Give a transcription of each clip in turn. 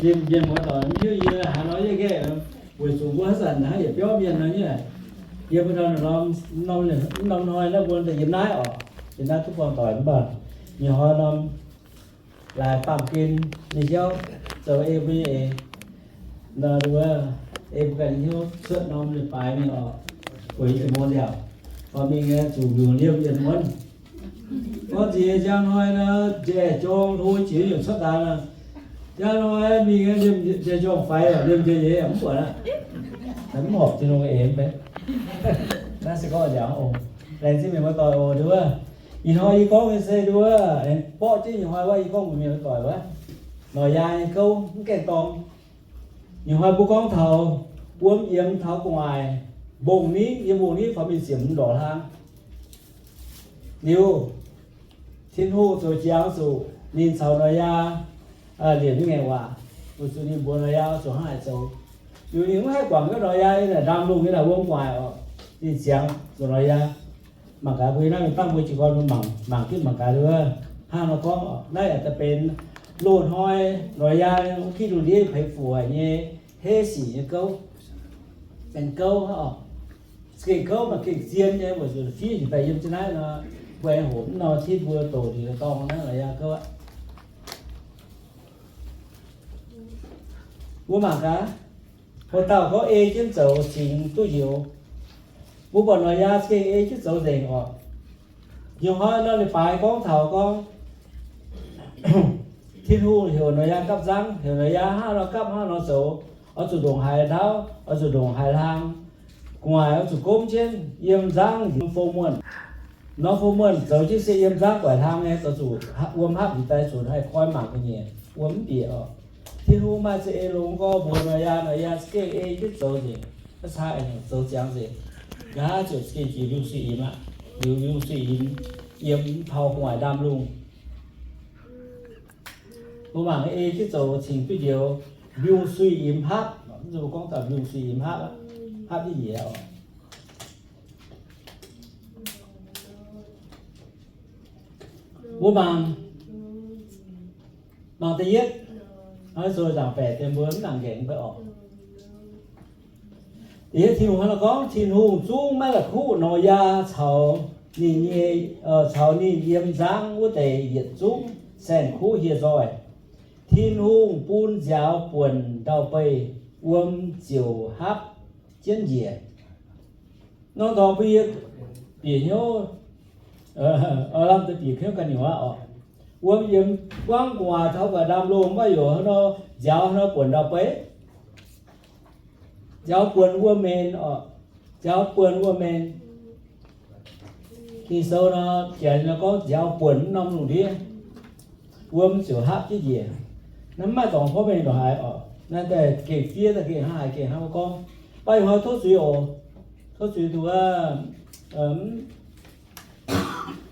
Liemh mienh muoz doic, mv hiuv yie haaix nor yie nqaeqv, weic zuqc mbuo haaix zanc hnangv yietc biauv mienh nor nyei. Yie mbuo norm, norm hnoi naaiv mbuo daaih yiem naaiv oc, yiem naaiv duqv buangh doic mv baac nyei hnoi norm laaix baamh gen nyei jauv zoux ei mbuo nyei eix nor, ei mbuo ganh nyei hnyouv cuotv norm leiz-baaix mingh oc, weic zuqc mbuo liaauc, oix mingh zuqc mbiungc liemh yietc muonz. Gorngv nziex njang hnoi nor, njaih jorng hlo jiex nyungc cuotv daaih nor, njang hnoi mingh liemh njaih jorng faix, liemh njaih nyeiz mv buatc aqv. Mv horpc Tin-Hungh eix mv bei. Naaiv se gorngv nziaauc oc. Laengz zingh mienh muoz doic oc, nduov. Ih hnoi yie gorngv nyei se nduov, aengx borqv jienv nyei hnoi wuov yie gorngv mbuox mienh muoz doic wuov, noic yaa nyei gouv mv gaengh dorng. Nyei hnoi mbuo gorngv taux wuom yiemx taux gu'nguaaic mbong nitv, yiem mbong nitv faaux mingh ziepc hmz ndorqc hlang. Liuz, Tin-Hungh zoux jangx zuqc ninh caux Noyaa liemh nyei ngaengc waac, weic zuqc ninh mbuox Noyaa oix zuqc hnangv haaix zoux. Liuz ninh mv haih guangc wuov Noyaa nyei naaic ndaamv-lungh nyei naaic wuom gu'nguaaic oc. Ninh ziangx zuqc Noyaa. Mangc gaax mbuo naaiv mingh dangh mbuo jiez gorn mbuo mangc, mangc jienv mangc gaax wuov, hnangv nor gorngv naaiv yaac daaih benx loz-hnoi Noyaa wuov Giduc ndiev peix fuc haic nyei heiv sic nyei gouv, benx gouv hnangv oc. Za'gengh gouv maaih gengh zien nyei, weic zuqc fiev hingh daaih yiem jienv naaiv nor, mbuo aengx hoqc mv nor, titv mbuo doqc ndie dorngh naaiv Noyaa gouv aqv. Mbuo mangc gaax, hoc dauh gorngv ei jienv zoux cingx duqv njoux. Mbuo buatc Noyaa za'gengh ei jienv zoux nzengc oc. Nyouz hnoi nor leiz-baaix gorngv taux gorngv Tin-Hungh heuc Noyaa gapv nzangv, heuc Noyaa hnangv nor gapv hnangv nor zoux, oix zuqc ndongc haaix ndaauv, oix zuqc ndongc haaix hlang, gu'nguaaic oix zuqc gomv jienv yiem nzangv fo muonh. Norm fo muonh zoux jienv se yiem nzangv guaix hlang nyei, zoux zuqc wuom hapv njiec daaih zunc haih koi mangc ga'nyiec, wuom mv bieqc oc. Tin-Hungh maaih za'eix longx gorx mbuox Noyaa, Noyaa za'gengh ei jienv zoux nzengc, maiv caa aengx zoux ziangx nzengc. Nqa'haav ziouc za'gengh jiex mbiungc-suiv imx aqv. Liuz mbiungc-suiv imx yiem taux gu'nguaaic ndaamv-lungh. Mbuo mangc ei jienv zoux cingx duqv njoux, mbiungc-suiv imx hapv, mv zuqc gorngv taux mbiungc-suiv imx hapv, hapv jienv njiec oc. Mbuo mangc, mangc da'yietv, oix zuqc zaangc baeqc deix mbuo mv nangc nqaengx mv bei oc. Da'yietv Tin-Hungh hnangv naaiv gorngv, Tin-Hungh zungv maiv la'kuqv Noyaa caux ninh nyei, caux ninh yiem nzangv wuov deix yietc zungv saeng-kuv hieh nzoih. Tin-Hungh bun nziaaux buonc ndau-beih, wuom ziouc hapv jienv njiec. Norm dorngx bun yie bieqc hnyouv, lamh deix bieqc hnyouv ganh nyungc aqv oc. Wuom yiem buangv gu'nguaaic taux gu'nguaaic ndaamv-lungh maiv yoc hnangv nor, nziaaux hnangv nor buonc ndau-beih. Nziaaux buonc wuom-mienh oc. Nziaaux buonc wuom-mienh. Ging-Sou nor, janx nor gorngv nziaaux buonc norm lungh ndiev, wuom ziouc hapv jienv njiec. Naaiv mv maaih dorngx porv mengh ndongc haaix oc. Naaiv daaih gengh fiev daaih gengh hnangv haaix gengh hnangv wuov gorngv. Baac ih hnoi tov zuiz oc. Tov zuiz duqv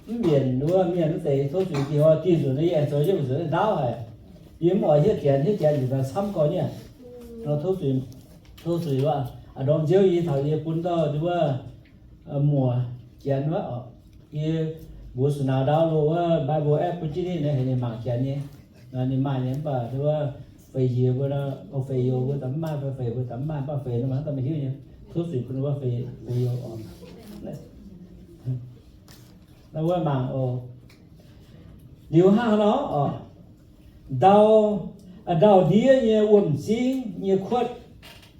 mv mbienc wuov mienh wuov deix tov zuiz, dih hnoi dih nzunc naaiv yie aengx zoux yie mv nzunc ndaauv haic. Yie mv oix hietv janx, hietv janx nzunc naaiv camv gau nyei. Nor tov zuiz, tov zuiz wuov. A'ndorm nziouv yie taux yie bun dauh wuov muoc janx wuov oc. Yie mbuox zuqc nauz ndaauv lo wuov Bible app bun jienv ninh, heuc ninh mangc janx nyei. Ninh maaih nyei mv baac wuov feix njiec mbuo, feix youz mbuo daaih mv maaih, feix feix mbuo daaih mv maaih, mv baac feix nor mangc daaih maiv hiuv nyei. Tov zuiz bun wuov feix youz oc. Naaiv wuov mangc oc. Liuz hnangv nor oc, ndau, ndau-ndiev nyei wuom-zingv nyei kuotv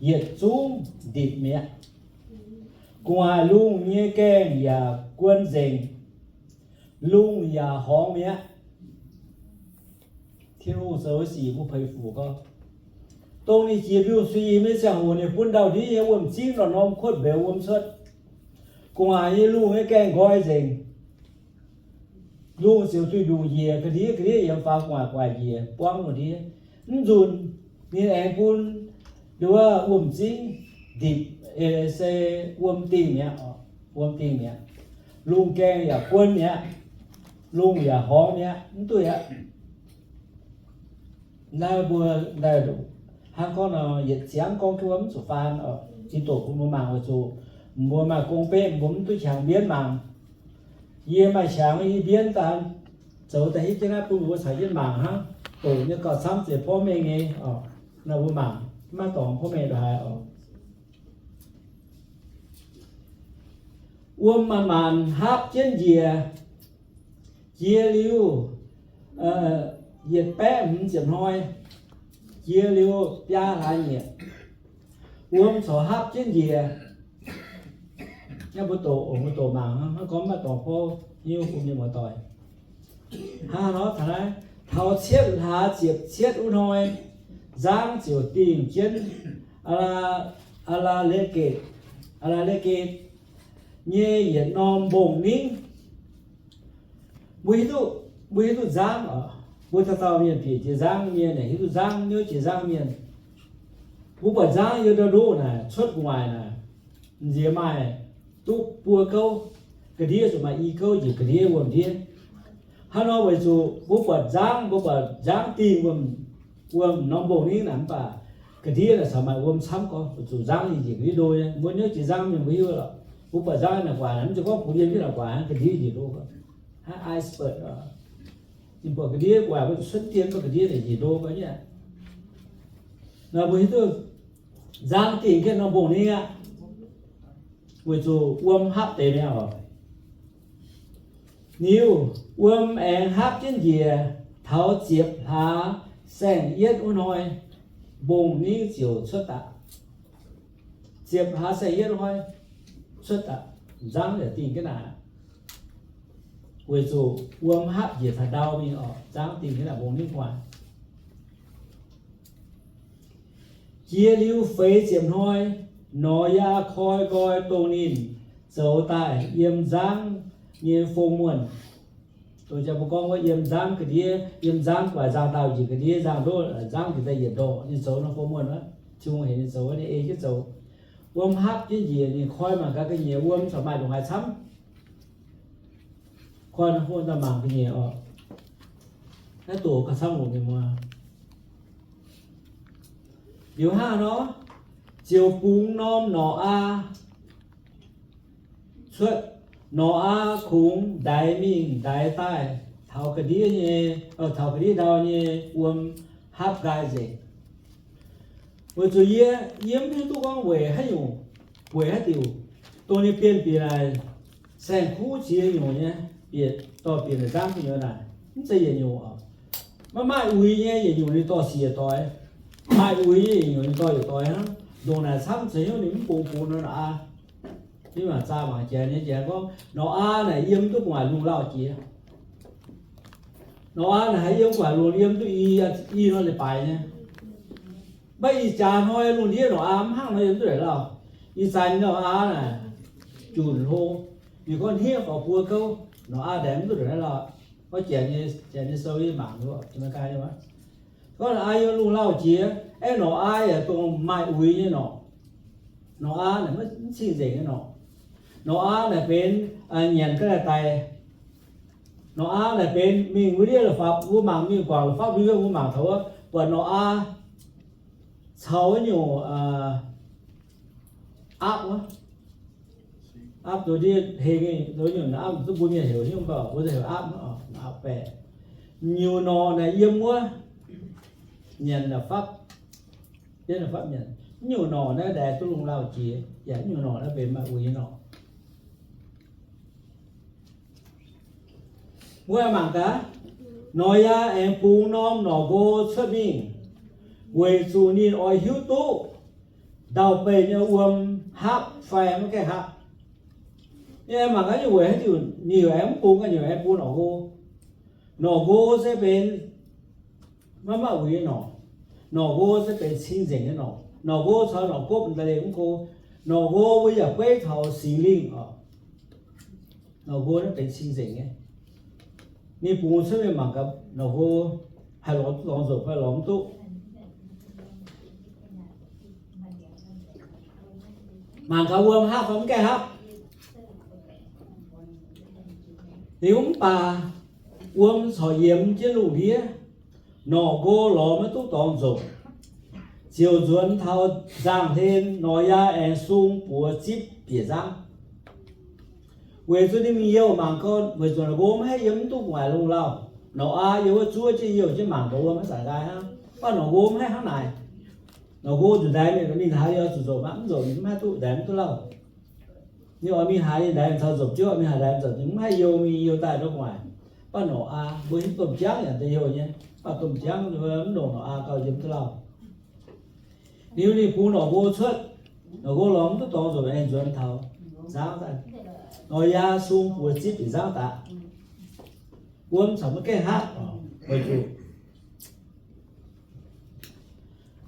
yietc zungv ndipc mi'aqv. Gu'nguaaic lungh nyei gaengh yaac guon nzengc, lungh yaac horngz mi'aqv. Tin-Hungh zoux sic mbuo peix fuc gau. Dongh ninh jiex mbiungc-suiv imx nyei ziangh hoc ninh bun ndau-ndiev nyei wuom-zingv lorqc norm kuotv mbeux wuom cuotv. Gu'nguaaic nyei lungh nyei gaengh nqoi nzengc. Lungh ziouc duih ndungc njiec, ga'ndiev ga'ndiev yiem faaux gu'nguaaic gu'nguaaic njiec buangv lungh ndiev. Mv nzunc ninh aengx bun nduov wuom-zingv ndipc, se wuom dingh mi'aqv, wuom dingh mi'aqv. Lungh gaengh yaac guon mi'aqv, lungh yaac horngz mi'aqv, mv duqv aqv. Naaiv mbuo hnangv gorngv nor yietc ziangv gorngv jienv wuov mv zuqc faan oc. Zinh doqc bun mbuo mangc weic zuqc mbuo maaih gong-beqv mbuo mv duqv qangx mbienv mangc. Yie maaih qangx yie mbienv daaih zoux daaih hietv jienv naaiv bun mbuo caux jienv mangc hnangv. doqc nyei gauh camv zeiz porv mengh nyei. Naaiv mbuo mangc maiv dorngx porv mengh ndongc haaix oc. Wuom maanc-maanc hapv jienv njiec, jiex liuz yietc baeqv hmz ziepc hnoi, jiex liuz biaa hlaax nyieqc, wuom corc hapv jienv njiec. Naaiv mbuo doqc, mbuo doqc mangc, maiv gorngv maiv dorngx porv, hiuv bun mienh muoz-doic. Hnangv nor taux naaiv, taux cietv hlaax ziepc cietv wuov hnoi, nzangv ziouc dingh jienv Aa^laa^le^gatc, Aa^laa^le^gatc nyei yietc norm mbong-ningv. Mbuo hiuv duqv, mbuo hiuv duqv nzangv oc. Mbuo dauh dauh mienh bieqc jiex nzangv mienh, hiuv duqv nzangv, niouv jiex nzangv mienh. Mbuo buatc nzangv yiem ndau-ndoqv naaic cuotv gu'nguaaic naaic, nziex maaih duqv buo gouv, ga'ndiev zuqc maaih i gouv njiec ga'ndiev wuom-ndiev. Hnangv nor weic zuqc mbuo buatc nzangv, mbuo buatc nzangv dingh wuom, wuom norm mbong-ningv naaic mv baac ga'ndiev naaic caux maaih wuom camv gorngv, weic zuqc nzangv ninh njiec ga'ndiev ndo nyei. Mbuo niouv jiex nzangv mienh mbuo hiuv lorqc. Mbuo buatc nzangv naaic guaax naaic, mv zeiz gorngv bungx yiem jienv naaic guaax hnangv ga'ndiev njiec ndo gorngv, hnangv iceberg. Ninh buatc ga'ndiev guaax mbuo zuqc cuotv dien mv baac ga'ndiev naaic njiec ndo gorngv nyei. Nor mbuo hiuv duqv nzangv dingh jienv norm mbong-ningv aqv, weic zuqc wuom hapv deix mi'aqv oc. Liuz wuom aengx hapv jienv njiec taux ziepc hlaax saeng-yietv wuov hnoi, mbong-ningv ziouc cuotv daaih. Ziepc hlaax saeng-yietv wuov hnoi cuotv daaih, nzangv yaac dingh jienv naaic, weic zuqc wuom hapv njiec taux ndau mingh oc, nzangv dingh jienv naaic mbong-ningv guaax. Jiex liuz feix ziepc hnoi, Noyaa koi nqoi dongh ninh zoux daaih yiem nzangv nyei fong muonh. Dongh jang mbuo gorngv wuov yiem nzangv ga'ndiev, yiem nzangv guaax nzangv-daauh njiec ga'ndiev nzangv-ndoqv, nzangv njiec daaih yietc ndorqc, ninh zoux nor fong muonh wuov, Tin-Hungh heuc ninh zoux wuov, ninh ei jienv zoux. Wuom hapv jienv njiec, ninh koi mangc gaax ga'nyiec wuom corc maaih ndongc haaix camv. Koi nor hov daaih mangc ga'nyiec oc. Naaiv doqc gauh camv longc nyei muoz. Liuz hnangv nor, ziouc bungx norm norqc aa cuotv. Norqc aa kungx ndaix mingh ndaix daaih taux ga'ndiev nyei, taux ga'ndiev ndau nyei wuom hapv nqaai nzengc. Weic zuqc yie, yie mv hiuv duqv gorngv weic haaix nyungc, weic haaix diuc, dongh ninh bienh bieqc naaic, saeng-kuv ziex nyungc nyei, bieqc dorh bieqc naaic nzangv gu'nyuoz naaic, mv zeiz yietc nyungc oc. Maiv maaih uix nyei yietc nyungc ninh dorh siec doix, maaih uix nyei yietc nyungc ninh dorh yietc doix hnangv. Ndongc naaic camv za'gengh ninh mv bungx bungx norm norqc aa. Mv baac zaah mangc janx nyei janx gorngv norqc aa naaic yiem duqv gu'nguaaic lungh lauh jiex. Norqc aa naaic haih yiem gu'nguaaic lungh yiem duqv i, i norm leiz-baaix nyei. Maiv ih jaax hnoi lungh ndiev norqc aa mv hnangv nor yiem duqv naaic lauh. Ih zanc norqc aa naaic junc hlo, ninh gorngv hniev faaux buo gouv, norqc aa ndaix mv duqv naaic lauh. Gorngv janx nyei, janx nyei sou yie mangc, Janx-Meigaa nyei, gorngv norqc aa yiem lungh lauh jiex, aeqv, norqc aa yaac dongh maaih uix nyei norqc. Norqc aa naaic mv cing-nzengc nyei norqc. Norqc aa naaic benx nyanc ga'naaiv daic. Norqc aa naaic benx mingh wuov ndiev la'fapv, mbuo mangc mingh guangc la'fapv lui, mbuo mangc taux wuov buatc norqc aa caux wuov nyungc aapv wuov, aapv zoux ndiev heng, zoux nyungc aapv duqv mbuo mienh heuc hiuv, mv baac mbuo heuc aapv, aapv baeqc. Nyungc norqc naaic yiem wuov nyanc la'fapv, bienv la'fapv nyanc. Nyungc norqc naaiv ndaix duqv lungh lauh jiex, yaac nyungc norqc naaiv benx maaih uix nyei norqc. Mbuo mangc gaax, Noyaa aengx bungx norm norqc nqo cuotv mingh, weic zuqc ninh oix hiuv duqv ndau-beih nyei wuom hapv fai maiv gaengh hapv. Yie mangc gaax nyungc weic haaix diuc ninh aengx mv bungx, ga'nyuoz aengx bungx norqc nqo. Norqc nqo se benx maiv maaih uix nyei norqc. Norqc nqo se benx cing-nzengc nyei norqc. Norqc nqo caux norqc gopv da'leiz mv go. Norqc nqo mbuo yaac beiv taux Singx Lingh oc. Norqc nqo naaiv benx cing-nzengc nyei. Ninh bungx cuotv mingh mangc gaax norqc nqo haih lorz duqv lorz nzunc fai lorz mv duqv. Mangc gaax wuom hapv fai mv gaengh hapv. Liuz mv baac wuom corc yiemx jienv lungh ndiev, norqc nqo lorz maiv duqv dorngx nzunc, ziouc nzuonx taux nzangh hlen. Noyaa aengx sung buoz zipv bieqc nzangv, weic zuqc ninh mingh youh mangc gau, weic zuqc norqc nqo maiv haih yiem mv duqv gu'nguaaic lungh lauh. Norqc aa yiem wuov zuov jienv youh jienv mangc mbuo wuom haaix zanc nqaai hnangv. Mv baac norqc nqo mv haih hnangv naaic. Norqc nqo nzuqc ndaix mingh, mingh haaix liuz oix zuqc nzopc aqv, mv nzopc ninh mv haih duqv, ndaix mv duqv lauh. Ninh oix mingh haaix ninh ndaix mingh taux nzopc jienv, oix mingh haaix ndaix mingh nzopc, ninh mv haih youh mingh youh daaih ndortv gu'nguaaic. Mv baac norqc aa mbuo hiuv domh jangv yaac deix youh nyei, mv baac domh jangv mv ndongc norqc aa gauh yiem duqv lauh. Liuz ninh bungx norqc nqo cuotv, norqc nqo lorz mv duqv dorngx nzunc, aengx nzuonx taux nzangv daaih. Norqc yaa sung buoz zipv bieqc nzangv daaih. Wuom caux maiv gaengh hapv oc, weic zuqc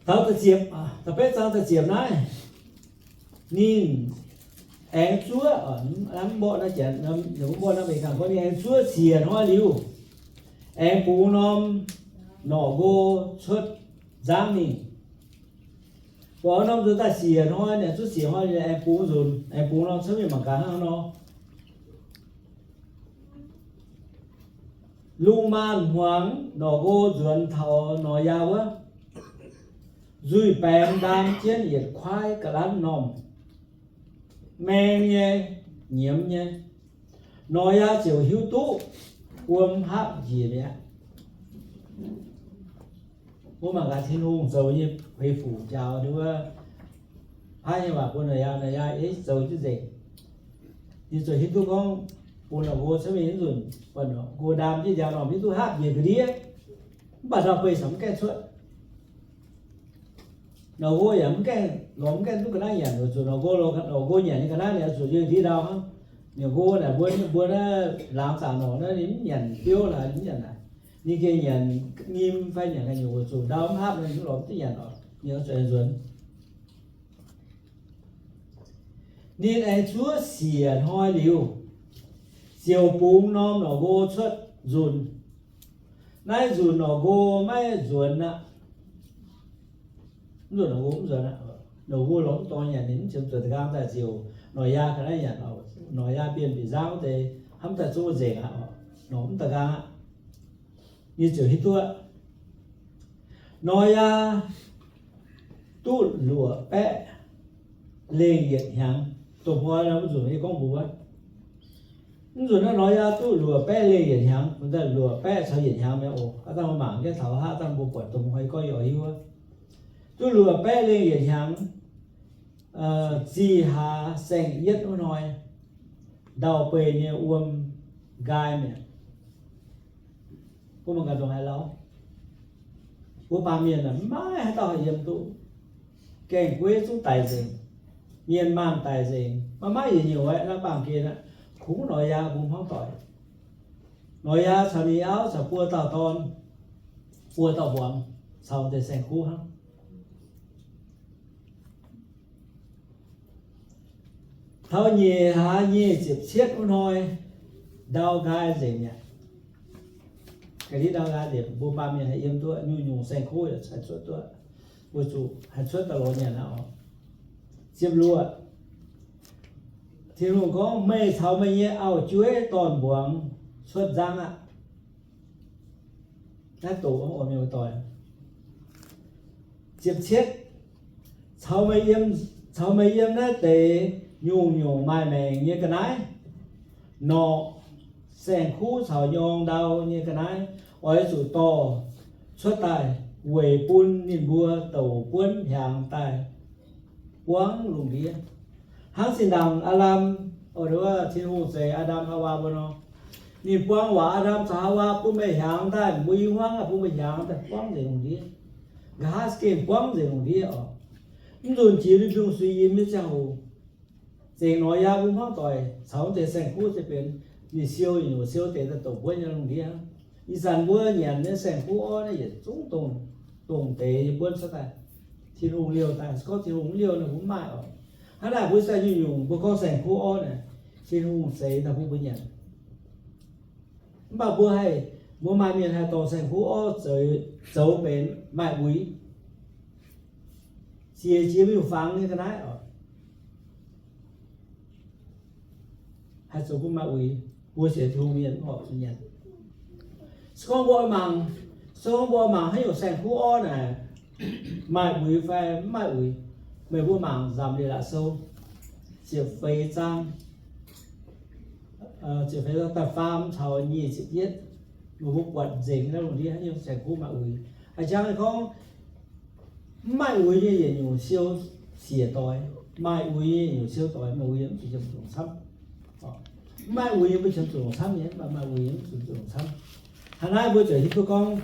taux da'ziepc, da'betv zaang da'ziepc naaiv, ninh aengx zuov, mv mborqv naaiv janx, mv mborqv naaiv mengh ganh gorngv ninh aengx zuov siec hnoi liuz, aengx bungx norm norqc nqo cuotv nzangv mingh. Buatc norm nzuonx daaih siec hnoi, ninh zuov siec hnoi, ninh aengx bungx nzunc, aengx bungx norm cuotv mingh mangc gaax hnangv nor. Lungh maanz-hmuangx norqc nqo nzuonx taux norqc yaa wuov, nzuih baengx ndaam jienv yietc kuaaiv ga'lanv normh, maeng nyei, nyiemz nyei. Norqc yaa ziouc hiuv duqv wuom hapv njiec mi'aqv. Mbuo mangc gaax Tin-Hungh zoux nyei feix fuc njaaux wuov paaiv nyei waac bun norqc yaa, norqc yaa eiv zoux jienv nzengc. Ninh ziouc hiuv duqv gorngv bungx norqc nqo cuotv mingh nyei nzunc, buatc norqc nqo ndaam jienv njaaux normh hiuv duqv hapv njiec ga'ndiev, mv baac ndau-beih caux mv gaengh cuotv. Norqc nqo yaac mv gaengh lorz, mv gaengh duqv ga'naaiv nyanc, weic zuqc norqc nqo lorz, norqc nqo nyanc nyei ga'naaiv ninh oix zuqc yiem ndiev ndau hnangv. Norqc nqo naaic mbuo, mbuo naaiv laangz zaangc norqc naaiv ninh mv nyanc biouv laaix ninh mv nyanc naaic. Ninh gengh nyanc nyim fai nyanc ga'nyungc, weic zuqc ndau mv hapv nor ninh mv lorz mv duqv nyanc oc. Ninh oix zuqc aengx nzuonx. Ninh aengx zuov siec hnoi liuz, ziouc bungx norm norqc nqo cuotv nzunc. Naaiv nzunc norqc nqo maiv nzuonx aqv. Mv nzunc norqc nqo mv nzuonx aqv. Norqc nqo lorz mv dorngx nyanc, ninh mv ziouc zuotc da'nqaang daaih ziouc norqc yaa ga'naaiv nyanc oc. Norqc yaa bienh bieqc nzangv wuov deix hnamv daaih zungv nzengc aqv oc. Norqc mv da'nqaang aqv. Ninh ziouc hiuv duqv norqc yaa duqv luoqc baeqv lengh yietc hnyangx. Dongh hnoi naaiv mv nzunc yie gorngv mbuox wuov, mv nzunc naaiv norqc yaa duqv luoqc baeqv lengh yietc hnyangx, mv daaih luoqc baeqv caux yietc hnyangx mi'aqv oc. Aav dangh mbuo mangc jienv taux haav, aav dangh mbuo buatc dongh hnoi gorngv yaac hiuv wuov, duqv luoqc baeqv lengh yietc hnyangx, zih hlaax saeng-yietv wuov hnoi, ndau-beih nyei wuom nqaai mi'aqv. Mbuo mangc gaax ndongc haaix lauh, mbuo baamh mienh maiv haaix dauh haih yiem duqv. Gaeng-gueiv zungv daic nzengc, mienh maanh daic nzengc, maiv maaih yietc nyungc aqv. Naaiv baamh gen aqv, kungx norqc yaa bun hmuangv doic. Norqc yaa caux ninh auv caux buo dauh dorn, buo dauh mbuangz caux deix saeng-kuv hnangv. Taux nyic hlaax nyic ziepc cietv wuov hnoi, ndau nqaai nzengc mi'aqv. Ga'ndiev ndau nqaai nzengc, mbuo baamh mienh haih yiem duqv, nyungc-nyungc saeng-kuv haih cuotv duqv, weic zuqc haih cuotv daaih lorz nyanc aqv oc. Ziepc luoqc, Tin-Hungh gorngv, meih caux meih nyei auv-jueiv dorn-mbuangz cuotv nzangv aqv. Naaiv doqc oix mienh muoz-doic. Ziepc cietv, caux meih yiem, caux meih yiem naaiv deix nyungc-nyungc maaih maengc nyei ga'naaiv, norqc, saeng-kuv caux nyorng ndau nyei ga'naaiv, oix zuqc dorh cuotv daaih weic bun ninh mbuo douc buonv hiaangx daaih buangv lungh ndiev. Hnangv zinh ndaangc Aa^ndam, Tin-Hungh zeix Aa^ndam Haawaa mbuo nor, ninh buang waac Aa^ndam caux Haawaa, bun meih hiaangx daaih, mbuo i hmuangv aqv, bun meih hiaangx daaih buangv nzengc lungh ndiev. Nqa'haav za'gengh buangv nzengc lungh ndiev oc. Mv nzunc jiex mingh mbiungc-suiv yie maiv ziangh hoc, zengc norqc yaa bun hmuangv doic caux deix saeng-kuv se benx ninh siou, nyungc siou deix daaih douc buonv nyei lungh ndiev. Ih zanc mbuo nyanc nyei saeng-kuv orv naaiv yietc zungv dongh, dongh deix nyei buonv cuotv daaih. Tin-Hungh liouh daaih, se gorngv Tin-Hungh mv liouh nor mbuo mv maaih oc. Hnangv naaic mbuo sai nyungc-nyungc mbuo gorngv saeng-kuv orv naaic, Tin-Hungh zeix daaih bun mbuo nyanc. Mv baac mbuo haih, mbuo maaih mienh haih dorh saeng-kuv orv zoux benx maaih uix, ziec jiex mingh fangx nyei ga'naaiv oc. Haih zoux bun maaih uix, mbuo sienx Tin-Hungh mienh mv horpc zuqc nyanc. Se gorngv mbuo mangc, se gorngv mbuo mangc haaix nyungc saeng-kuv orv naaic, maaih uix fai mv maaih uix, meih mbuo mangc Nzamc Leiz-Latc Sou ziepc feix zaang, ziepc feix zaang da'faam caux nyic ziepc yietv. Mbuo buatc nzengc naaiv lungh ndiev haaix nyungc saeng-kuv maaih uix. A'jang gorngv, mv maaih uix nyei yietc nyungc siou siec doix, maaih uix nyei yietc nyungc siou doix, maaih uix nyei mv zuqc ziepc nyungc camv. Mv maaih uix nyei mbuo qiemx zuqc longc camv nyei, maaih uix nyei mv zuqc zuqc longc camv. Hnangv naaiv mbuo ziouc hiuv duqv gorngv,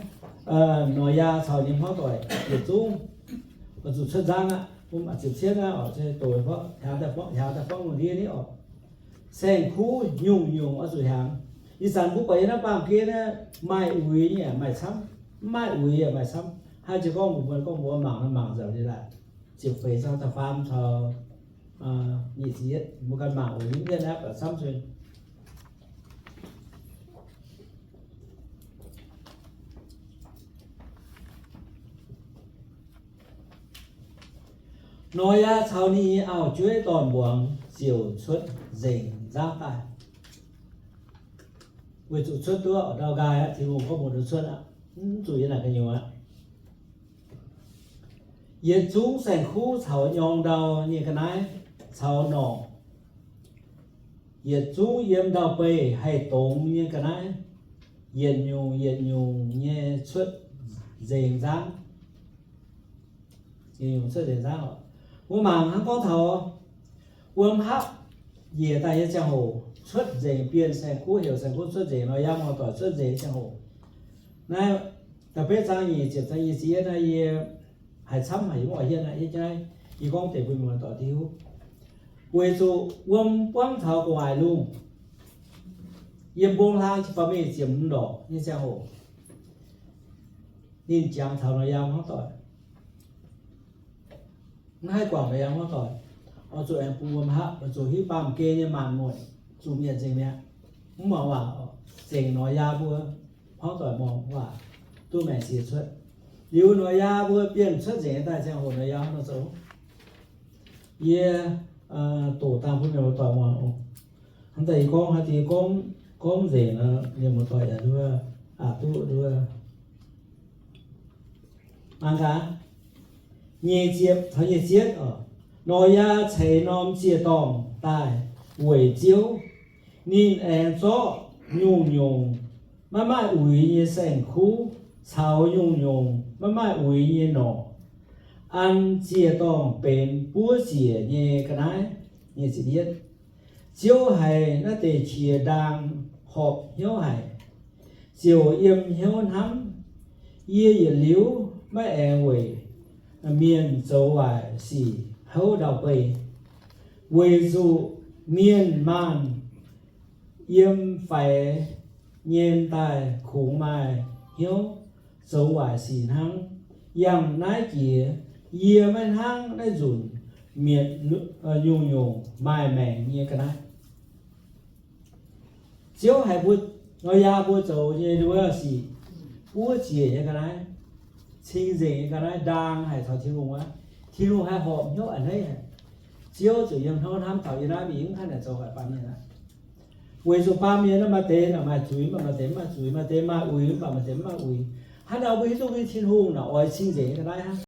Noyaa caux ninh hmuangv doic yietc zungv oix zuqc cuotv nzangv aqv, ziepc cietv aqv oc, doqc hnyangx daaih gorngv lungh ndiev ni oc. Saeng-kuv nyungc-nyungc oix zuqc hnyangx. Ih zanc mbuo buatc yiem naaiv baamh gen naaiv maaih uix nyei maaih camv, mv maaih uix yaac maaih camv. Hnangv jiex gorngv mbuo, gorngv mbuo mangc, mangc nzengc liuz laaic, ziepc feix zaang da'faam caux nyic ziepc yietv mbuo ganh mangc weic yiem naaiv baac camv zuiz. Noyaa caux ninh nyei auv-jueiv dorn-mbuangz ziouc cuotv nzengc nzangv daaih. Weic zuqc cuotv duqv ndau nqaai aqv, Tin-Hungh gorngv mbuox ninh cuotv aqv, mv zuqc yiem naaic gu'nyuoz aqv. Yietc zungv saeng-kuv caux nyorng ndau nyei ga'naaiv caux norqc, yietc zungv yiem ndau-beih haih dongz nyei ga'naaiv, yietc nyungc yietc nyungc nyei cuotv nzengc nzangv. Yietc nyungc cuotv nzengc nzangv oc. Mbuo mangc hnangv gorngv taux wuom hapv njiec daaih nyei ziangh hoc cuotv nzengc, bienh saeng-kuv, heuc saeng-kuv cuotv nzengc, Noyaa muoz-doic cuotv nzengc ziangh hoc. Naaiv da'betv zaang nyic ziepc, zaang nyic ziepc yietv naaiv yie haiz camv haic, yie mv oix hietv aqv, hietv jienv naaiv yie gorngv deix bun muoz-doic hiuv. Weic zuqc wuom buangv taux gu'nguaaic lungh, yiem mbong hlang jiex faaux mingh ziepc hmz ndorqc nyei ziangh hoc, ninh jangx taux Noyaa hmuangv doic. Mv haih guangc Noyaa hmuangv doic, oix zuqc aengx bun wuom hapv, oix zuqc hiuv baamh gen nyei maanc muotc zuqc mietc nzengc mi'aqv. Mv muangx waac, zengc Noyaa mbuo hmuangv doic muangx waac duqv maengc ziex cuotv. Liuz Noyaa mbuo bienh cuotv nzengc daaih ziangh hoc Noyaa nor zoux. Yie doqc dangh bun mienh muoz-doic muangx oc. Hnangv daaih yie gorngv haaix diuh gorngv, gorngv nzengc nor, mienh muoz-doic yaac nduov, aqc duqv nduov. Mangc gaax, nyic ziepc taux nyic ziepc oc. Noyaa ceix norm ziec-dorngh daaih weic Ziouv. Ninh aengx zorqv nyungc-nyungc maiv maaih uix nyei saeng-kuv caux nyungc-nyungc maiv maaih uix nyei norqc, an ziec-dorngh benx buov ziec nyei ga'naaiv. Ziouv haiz naaiv deix qiex ndaang horpc hnyouv haic, ziouc yiem hnyouv hnamv, Yie yietc liuz maiv aengx weic mienh zoux waaic sic houv ndau-beih, weic zuqc mienh maanh yiem faix nyien daaih kungx maaih hnyouv zoux waaic sic hnangv. Yangh naaiv jiex yie maiv hnangv naaiv nzunc mietc nyungc-nyungc maaih maengc nyei ga'naaiv. Ziouv haiz mbuo, Noyaa mbuo zoux nyei wuov sic, buov ziec nyei ga'naaiv, cing-nzengc nyei ga'naaiv, ndaang haic taux Tin-Hungh aqv. Tin-Hungh haih horpc hnyouv a'hneiv haic. Ziouv zuqc yiem hnyouv hnamv taux yie naaiv mingh mv haih naaic zoux haic baamh mienh aqv. Weic zuqc baamh mienh naaiv maaih deix naaic maaih zuiz, maaih deix mv maaih zuiz, maaih deix maaih uix, maaih deix mv maaih uix. Hnangv nor mbuo hiuv duqv mbuo Tin-Hungh naaic oix cing-nzengc nyei ga'naaiv hnangv.